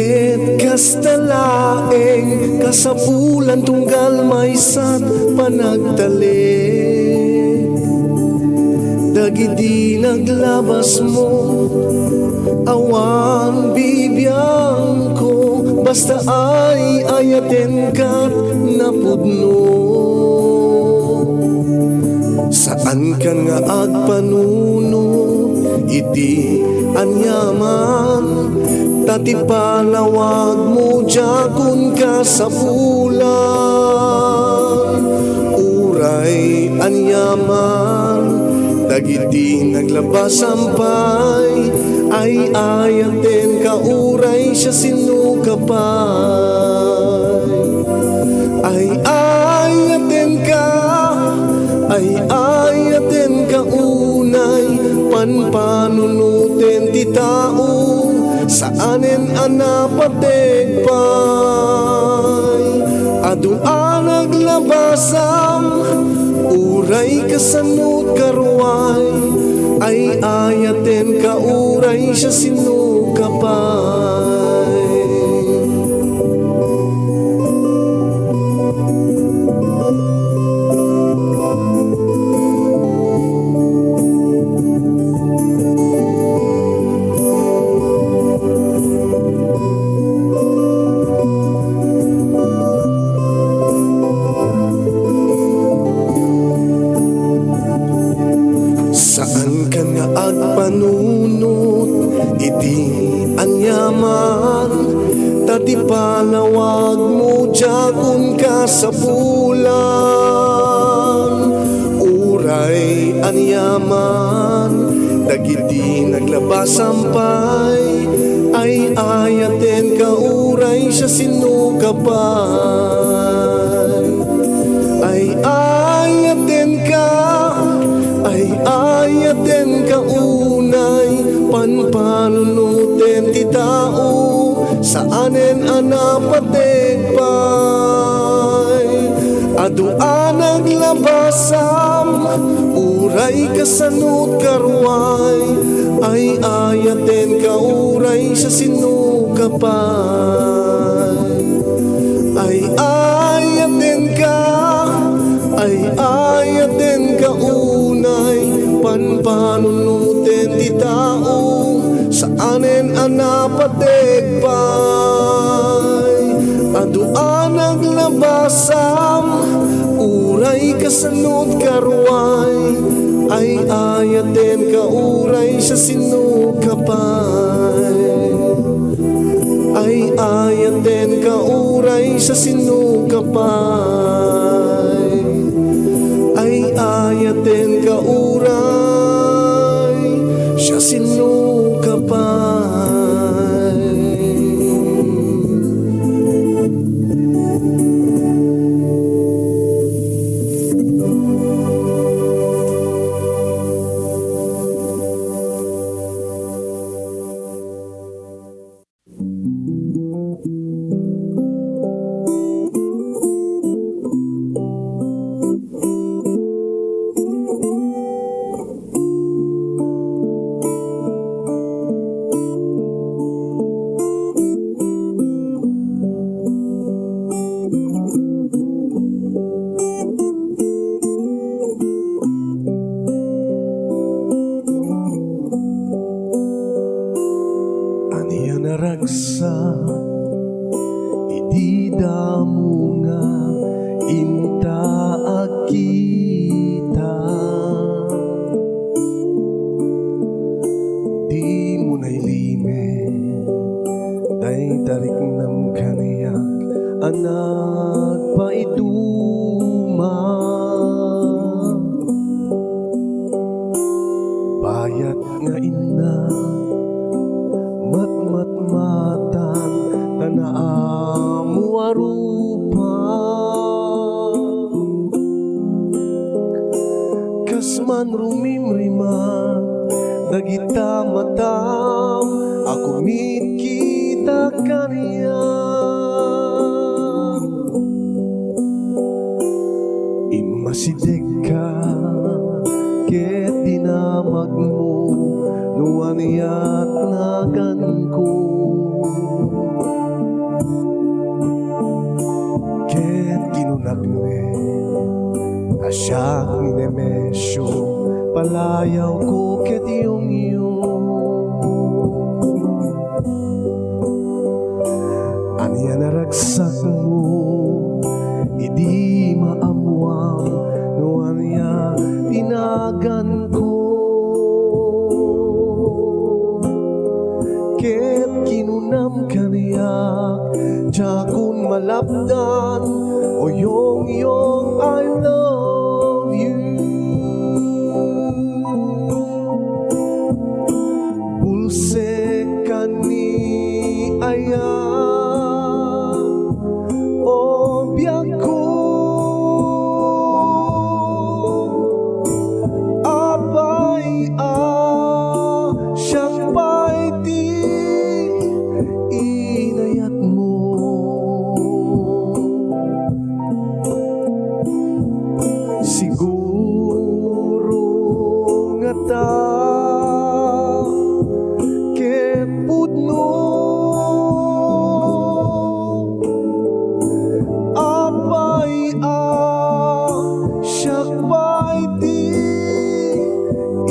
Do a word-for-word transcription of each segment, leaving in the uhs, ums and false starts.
Ket kasta laeng kasapulan tunggal maysa't panagtalek dagidi naglabasmo. Awan bibiangko, basta ay-ayatenka napudno. Saankan nga agpanunot iti aniaman, ta ti panawagmo diakon kasapulan. Uray aniaman dagiti naglabasam pay, ay-ayatenka uray siasinoka pay. Ay-ayatenka, ay-ayatenka unay, panpanunoten ti tao, saanen a napateg pay. Adu a naglabasam, uray kasanot karuay, ay-ayatenka uray siasinoka pay. Saankan nga agpanunot iti aniaman, ta ti panawagmo diakon kasapulan. Uray aniaman dagiti naglabasam pay, ay-ayatenka uray siasinoka pay. Ay-ayatenka, ay-ayatenka unay, panpanunoten ti tao, saanen a napateg pay. Adu a naglabasam, uray kasanot karuay, ay-ayatenka uray siasinoka pay. Ay-ayatenka, ay-ayatenka unay, panpanunoten ti tao, saanen a napateg pay. Adu a naglabasam, uray kasanot karuay, ay-ayatenka uray siasinoka pay. Ay-ayatenka uray siasinoka pay. Ay-ayatenka uray siasinoka pay. Ania naragsak iti damo nga inta agkita? Dimo nailimit dayta riknam kaniak a nagpaiduma. Bayat nga innak, matmatmatan ta naammo a rupa. Kas man rumimriman dagita matam a kumitkita kaniak. Immasidegka ket dinamagmo no aniat naganko. Agne, a siak ni Nemesio, palayawko ket yungyong. Ania naragsakmo, idi maammuam no ania ti naganko. Ket kinunam kaniak, diakon malapdan, o yongyong, I love you. Bulsek ken ni aya, o biagko. Apay a siak pay ti inayatmo. Siguro ngata ket pudno. Apay a siak pay ti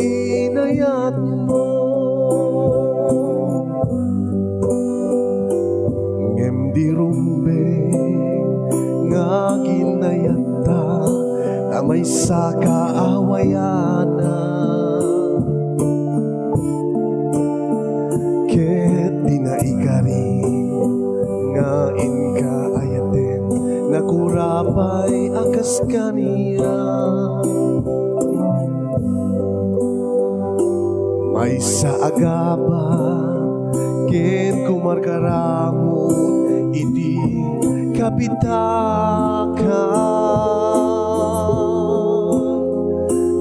inayatmo. Ngem di rumbeng nga ginayatta, ta maysa ka awayana. Ket di naikari nga inka ayaten, nakura pay a kas kaniak. Maysa a gaba ken kumarkaramut iti kapitakan.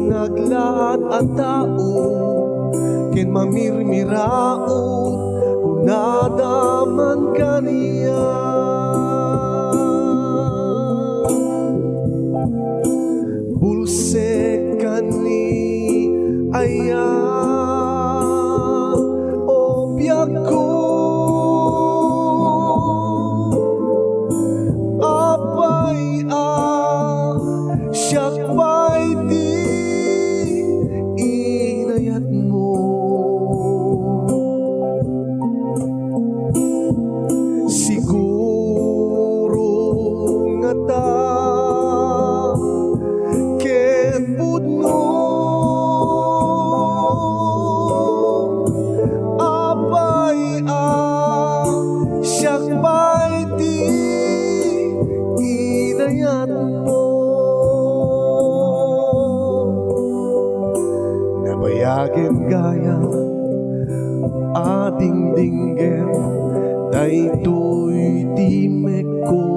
Naglaat a tao ken mamirmiraut, kunada man kaniak. Bulsek ken ni aya, o biagko. Apay a siak pay ti inayatmo. Siguro ngata ket pudno. Apay a siak pay ti inayatmo. Nabayagen gayam a dingdinggen daytoy ti mekko.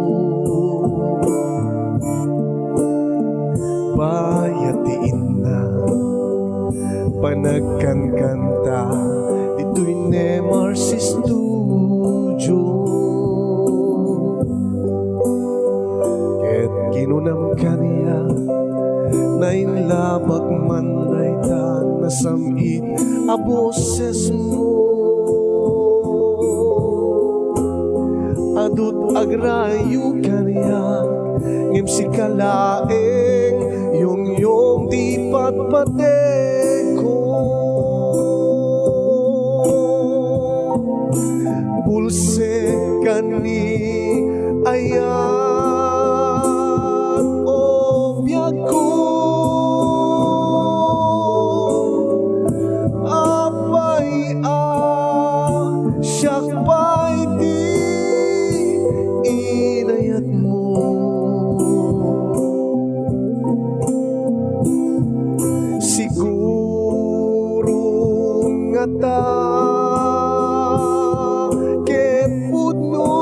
Bayat ti inna, panagkankanta ditoy Nemar's Studio. Ket kinunam kaniak, nainlabak man dayta nasam-it a bosesmo. Adut agrayo kaniak, ngem sika laeng, yongyong ti patpatekko. Bulsek ken ni ayat, o biagko. Apay a siak pay ti inayatmo. Siguro ngata ket pudno.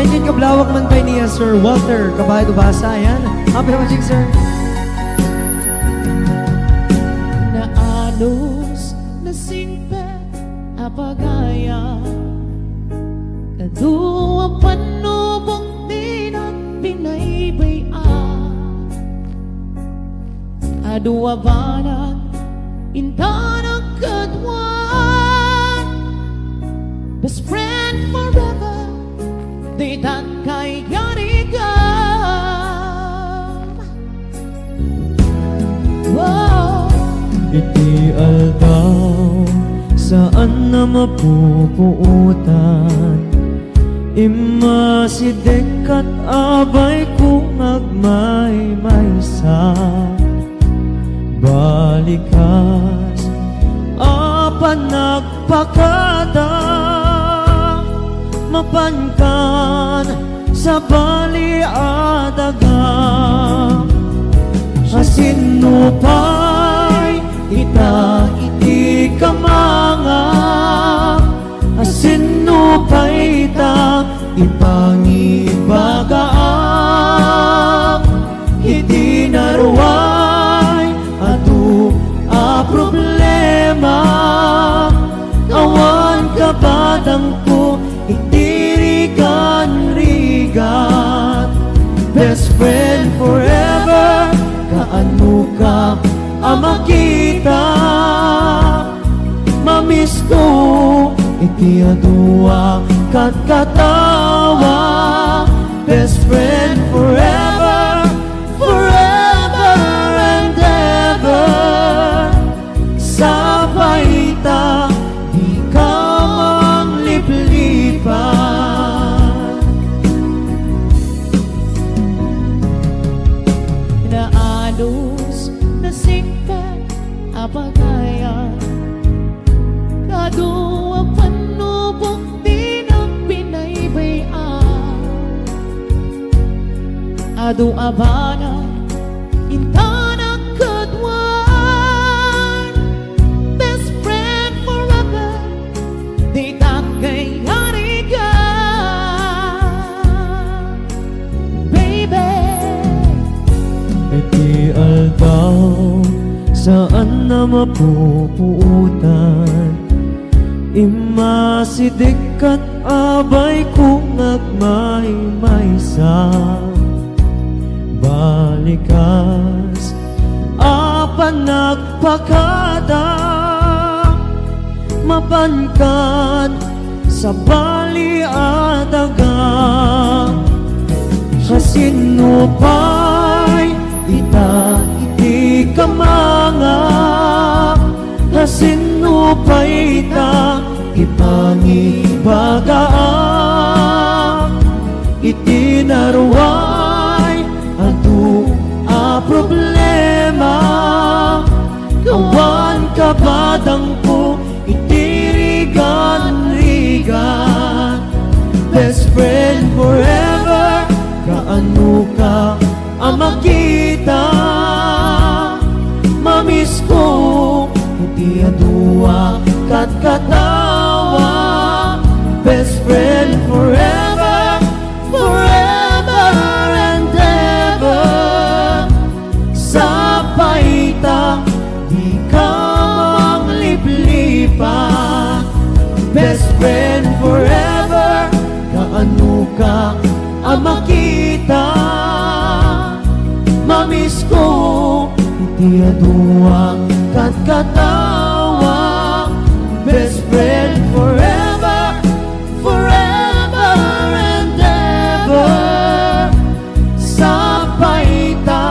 Ayan, kablawak man pay ni, uh, Sir Walter Caballo Basa. Ayan. Happy watching, sir. Naanus, nasingpet a pagayam, kadu a pannubok ti nagpinaybay-am. Adu a banag intanak kaduak, best friend forever, ditan kay yarigam. Wow. Iti aldaw, saan a mapupuotan, immasideg ket abayko nga agmaymaysa. Balikas a panagpakada, mapankan sabali a daga. Asino pay ita iti kamangam? Asino pay ita ipangibagaam? Iti naruay adu a problema, awan kabadangko iti rigan-rigat. Best friend forever, kaano ka a makita? Mamisko iti adu a katkatawa. Best friend forever, forever and ever. Sapay ta, dika mangliplipat. Naanus, nasingpet a pagayam, kadu a pannubok ti nagpinaybay-am. Adu a banag intanak kaduak, best friend forever, ditan kay yarigam, baby. Iti aldaw, saan a mapupuotan, immasideg ket abayko nga agmaymaysa. Balikas a panagpakada, mapankan sabali a daga. Asino pay ita iti kamangam? Asino pay ita ipangibagaam? Iti naruay adu a problema, awan kabadangko iti rigan-rigat. Best friend forever, kaano ka a makita? Mamisko iti adu a katkatawa. Best friend forever, forever and ever. Sapay ta, dika mangliplipat. Best friend forever, kaano ka a makita? Mamisko iti adu a katkatawa. Best friend forever, forever and ever. Sapay ta,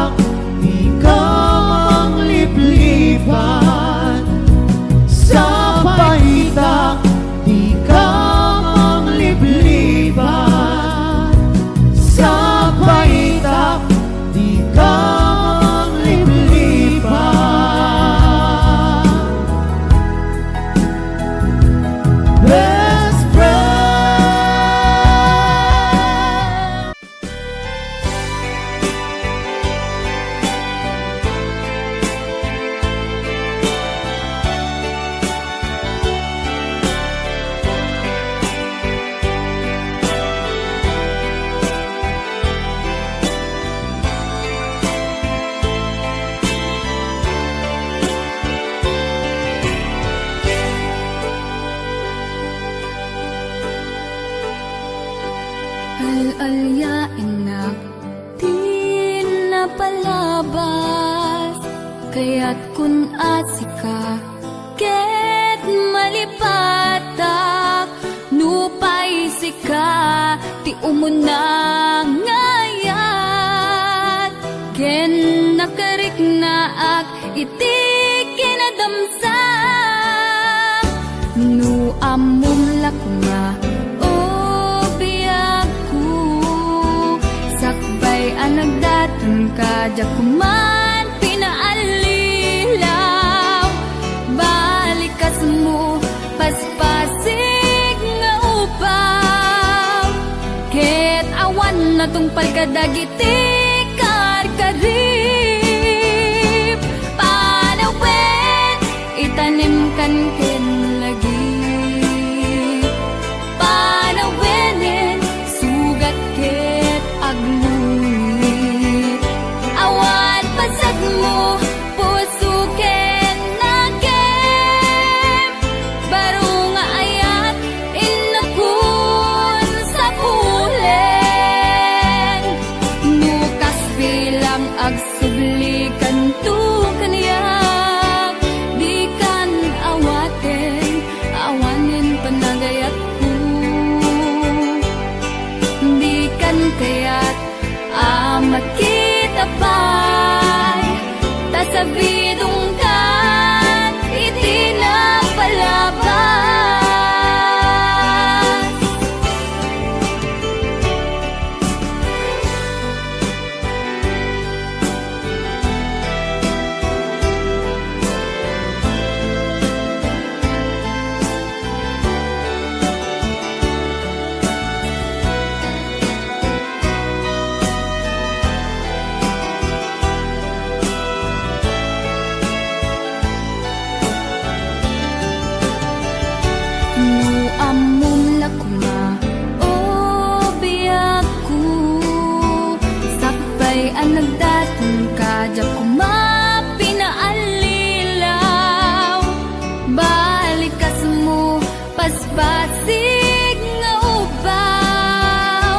dika mangliplipat. Sapay ta, dika mangliplipat. Sapay ta, dika mangliplipat. Al-aliaennak ti napalabas, kayatkon a sika ket malipatak, nupay sika ti umuna nga ayat, ken nakariknaak iti kinadamsa. No ammom la koma, o biagko, sakbay a nagdatonka, diak man pinaallilaw. Balikasmo, paspasig nga ubaw, ket awan natungpal kadagiti karkarib. Panawen, itanimkan ken lagip. Panawenen, sugat ket aglungit. Awan pasetmo, puso ken nakem. Baro nga ayat, innakon sapulen. No kas bilang agsublikanto kaniak, dikan awaten, awanen panagayatko. Dikan kayat a makita pay, ta sabidongkan iti napalabas. No ammom la koma, o biagko, sakbay a nagdatonka, diak koma pinaallilaw. Balikasmo, paspasig nga ubaw,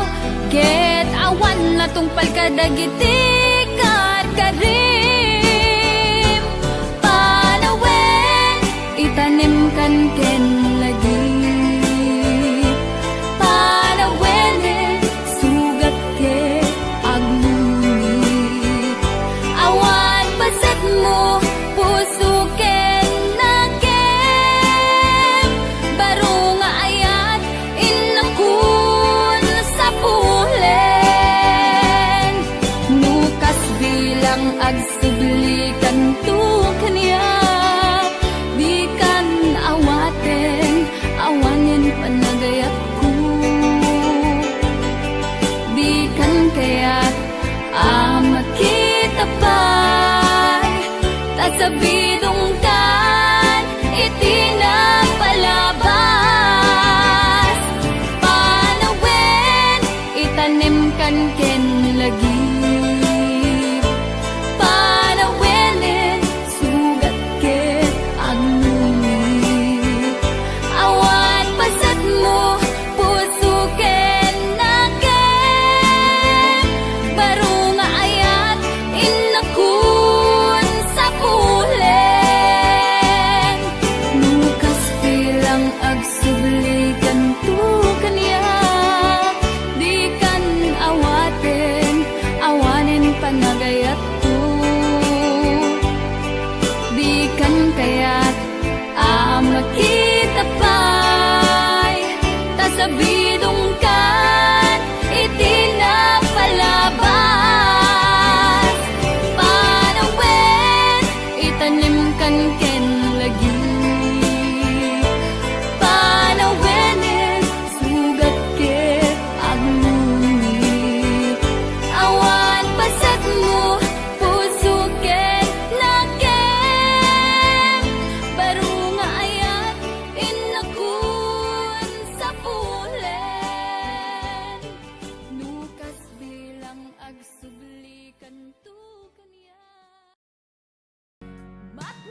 ket awan natungpal kadagiti karkarim. Panawen, itanimkan ken lagip. Panawenen, sugat ket aglungit. Awan pasetmo, puso ken nakem. Baro nga ayat, innakon sapulen. No kas bilang agsublikanto kaniak, dikan awaten, awanen panagayatko. Dikan kayat a makita pay, ta sabidongkan iti napalabas. Panawen, itanimkan ken lagip. Panawenen, sugat ket aglungit. Awan pasetmo, puso ken nakem. Baro nga ayat, innakon sapulen. No kas bilang agsublikanto kaniak, dikan awaten, awanen panagayatko. Dikan kayat a makita pay, ta sabidongkan iti napalabas. Panawen, itanimkan ken lagip. Panawenen, sugat ket aglungit. Awan pasetmo, puso ken nakem. Baro nga ayat, innakon sapulen. No kas bilang agsublikanto kaniak. Mat-,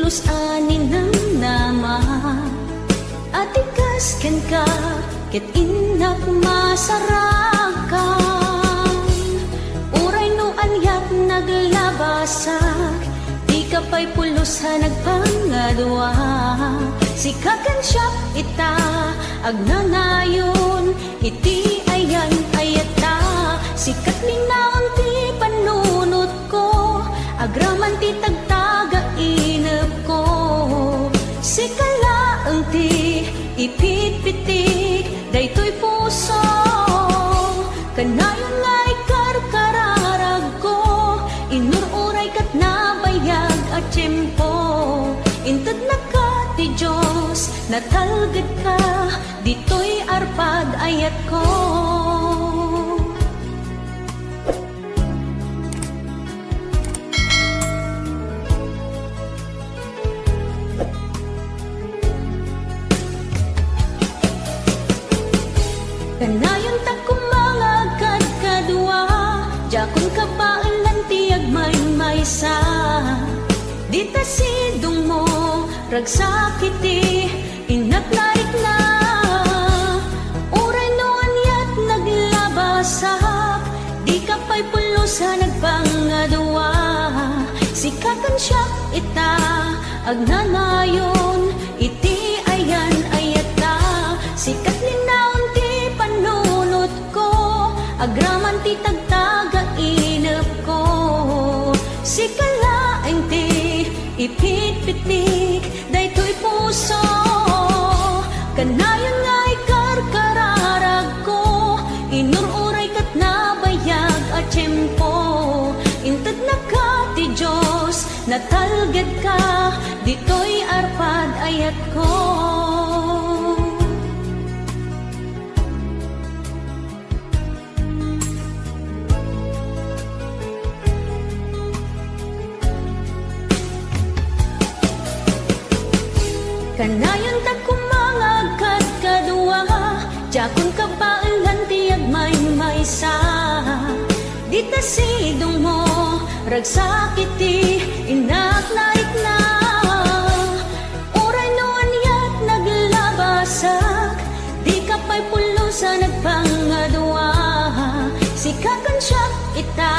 Dios a ninamnama, atikas kenka, ket innak masarakan. Uray no aniat naglabasak, dika pay pulos a nagpangadua. Sika ken siak ita, agnanayon iti ayan-ayatta. Sika ket linnaon ti pannunot ko, agraman ti tagtagainepko. Sika laeng ti ipitpitik daytoy puso. Kanayon nga ikarkararagko, inur-uray ket nabayag a tiempo. Intednaka ti Dios, natalgedka ditoy arpad ayatko. Kanayon ta koma nga agkadkadua, diakon kabaelan ti agmaymaysa. Dita sidongmo, ragsak iti innak narikna. Uray no aniat naglabasak, dika pay pulos a nagpangadua. Sika ken siak ita, agnanayon iti ayan-ayatta. Sika ket linnaon ti pannunotko, agraman ti tagtagainepko. Sika laeng ti ipitpitik daytoy puso. Kanayon nga ikarkararagko, inur-uray ket nabayag a tiempo. Intednaka ti Dios, natalgedka ditoy arpad ayatko. Kanayon ta koma nga agkadkadua, diakon kabaelan ti agmaymaysa. Dita sidongmo, ragsak iti innak narikna. Uray no aniat naglabasak, dika pay pulos a nagpangadua. Sika ken siak ita,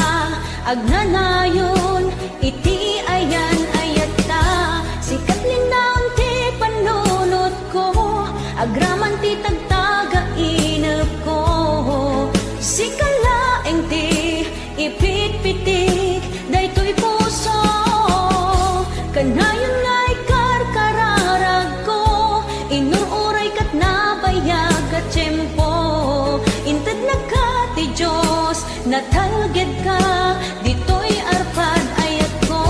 agnanayon iti ayan-ayatta. Sika ket linnaon ti pannunotko, agraman ti tagtagainepko. Sika laeng ti ipitpitik daytoy puso. Kanayon nga ikarkararagko, inur-uray ket nabayag a tiempo. Intednaka ti Dios, natalgedka ditoy arpad ayatko.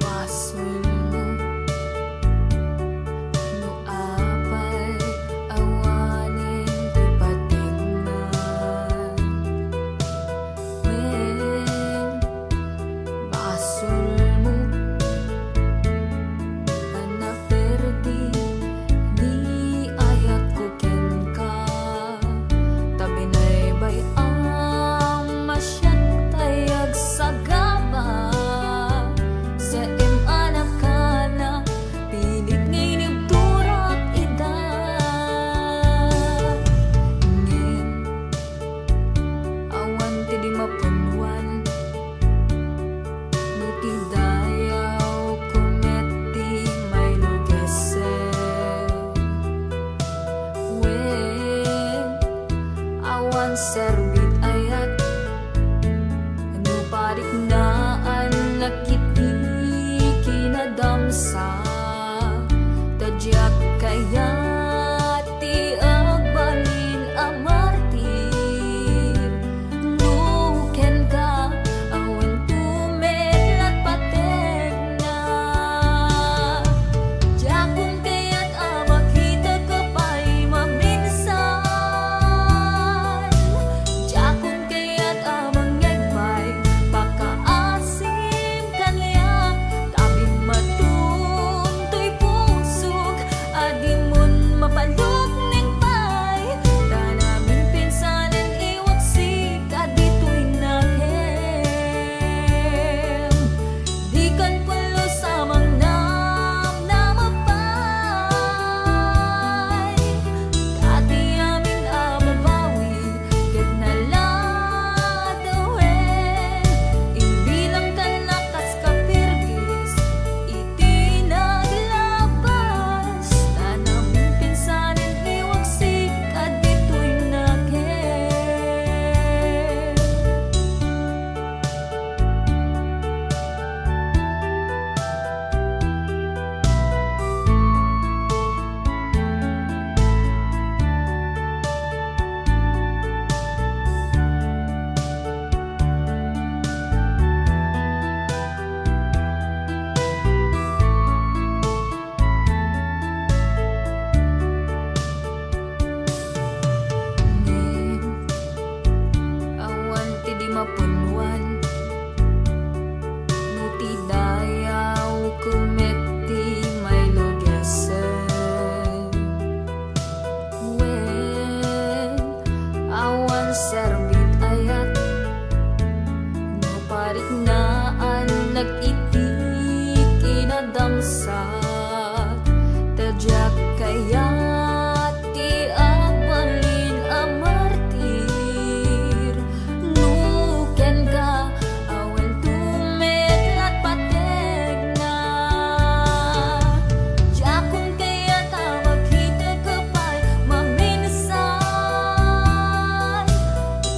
Basolmo no apay awanen ti patikna. Wen, basolmo a naperdi ni ayatko kenka. Ta binaybay-am a siak tay agsagaba, saan a nakana, pilit nga inibturak ida. Ngem, awan ti di mapunwan, no ti dayawko met ti mailugesek. Wen, awan serbit ayat no pariknaan a kiti kinadamsa, ta diak kayat ti agbalin a martir. Serbit ayat, no pariknaan nagiti kinadamsak, ta diak kayat ti agbalin a martir. No kenka, awan tumet lat pategna. Diakon kayat a makita ka pay maminsay.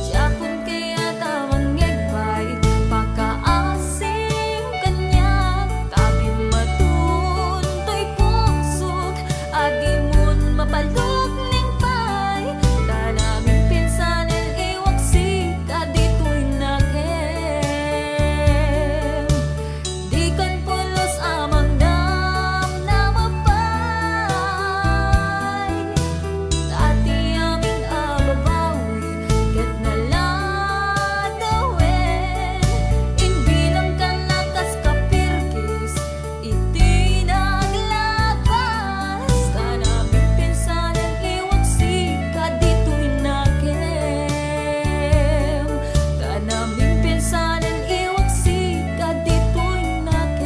Diakon kayat a mangngeg pay pakaasim kaniak. Tabi matuntoy puksok, agimon mapalukneng pay. Ta namin pinsanen iwaksi ka ditoy nakem. Dikan pulos a mangnamnama pay. Ta ti amin a babawi ket naladawen, imbilang ka na kas kapirkis iti naglabas. Ta namin pinsanen iwaksi ka ditoy nakem. Ta namin pinsanen iwaksi ka ditoy nakem.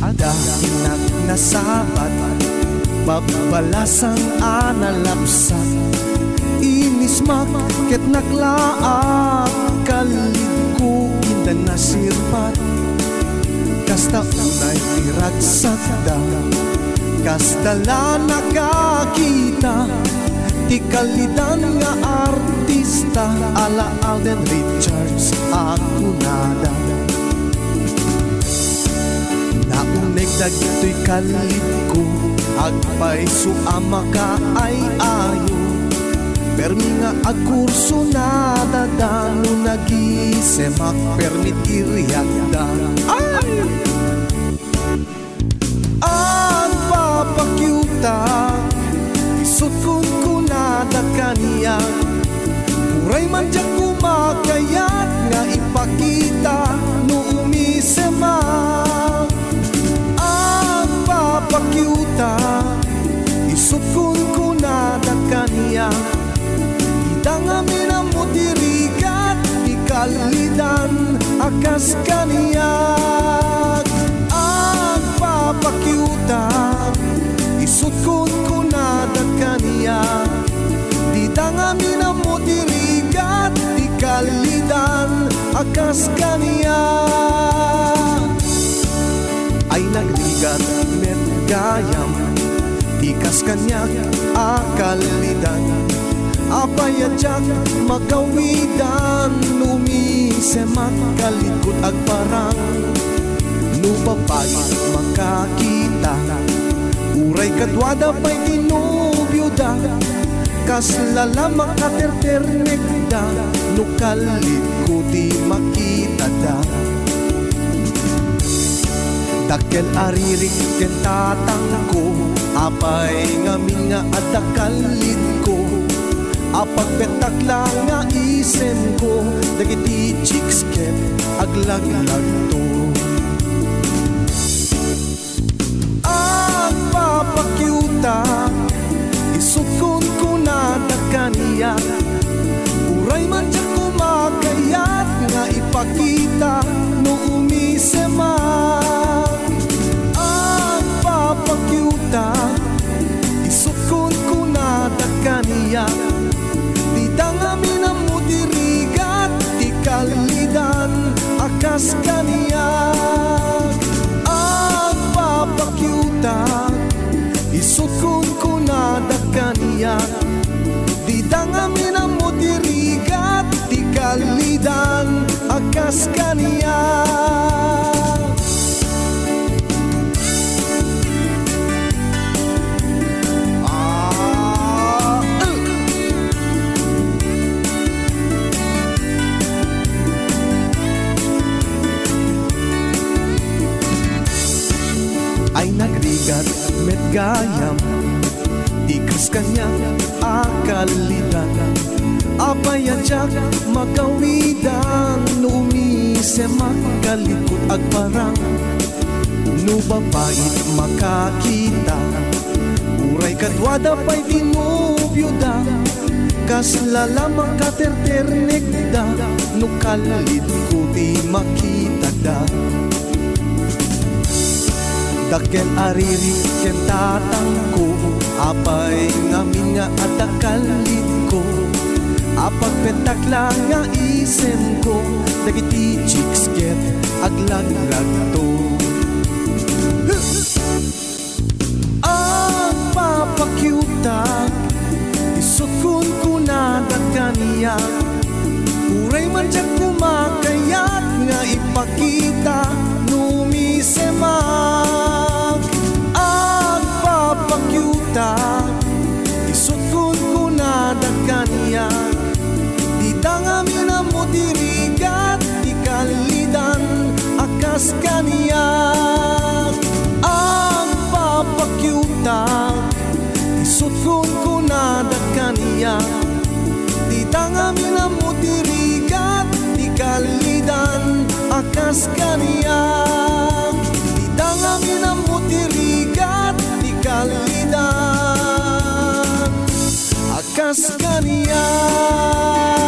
Adda innak nasabat, babbalasang a nalapsat. Inismak ket naklaat, kallidko inda nasirpat. Kasta unay ti ragsakda, kasta la nakakita ti kallidan nga artista a la Alden Richards a kunada. Nauneg dagitoy kallidko, agpayso a makaay-ayo. Permi nga agkurso nadada, no nagisemak permi ti riatda. Ay! Agpapakiuta, isut' kunkunada kaniak, uray man diak kumakayat nga ipakita no umisemak. Agpapakiuta, isut' kunkunada kaniak, dida ngamin ammo ti rigat ti kallidan a kas kaniak. Agpapakiuta, isut' kunkunada kaniak, dida ngamin ammo ti rigat ti kallidan a kas kaniak. Ay nagrigat met gayam ti kas kaniak a kallidan. Apay a diak makawidan, umisemak kallidko agparang. No babai makakita, uray kaduada pay ti nobioda, kasla la makaterternekda no kallidko ti makitada. Dakkel a ririk ken tatangko, apay ngamin nga adda kallidko, a pagpettak la nga isemko dagiti chicks ket aglaglagto. Agpapakiuta, isut' kunkunada kaniak, uray man diak kumakayat nga ipakita no umisemak. Agpapakiuta, isut' kunkunada kaniak, dida ngamin ammo ti rigat ti kallidan a kas kaniak. Agpapakiuta, isut' kunkunada kaniak, dida ngamin ammo ti rigat ti kallidan a kas kaniak. Ah, a kallidan. Apay a diak magawidan no umisemak, kallidko agparang. No babai makakita, uray kaduada pay ti nobioda, kasla la makaterternekda no kallidko ti makitada. Dakkel a ririk ken tatangko, apay ngamin nga adda kallidko, a pagpettak la nga isemko dagiti chicks ket aglaglagto. Agpapakyutak, isut' kunkunada kaniak, uray man diak koma kayat nga ipakita no umisemak. Agpapakyutak, isut' kunkunada kaniak, dita ngamin ammo ti rigat ti kallidan a kas kaniak. Agpapakyutak, isut' kunkunada kaniak, dita ngamin ammo ti rigat ti kallidan a kas kaniak. Dita ngamin ammo ti rigat ti kallidan a kas kaniak.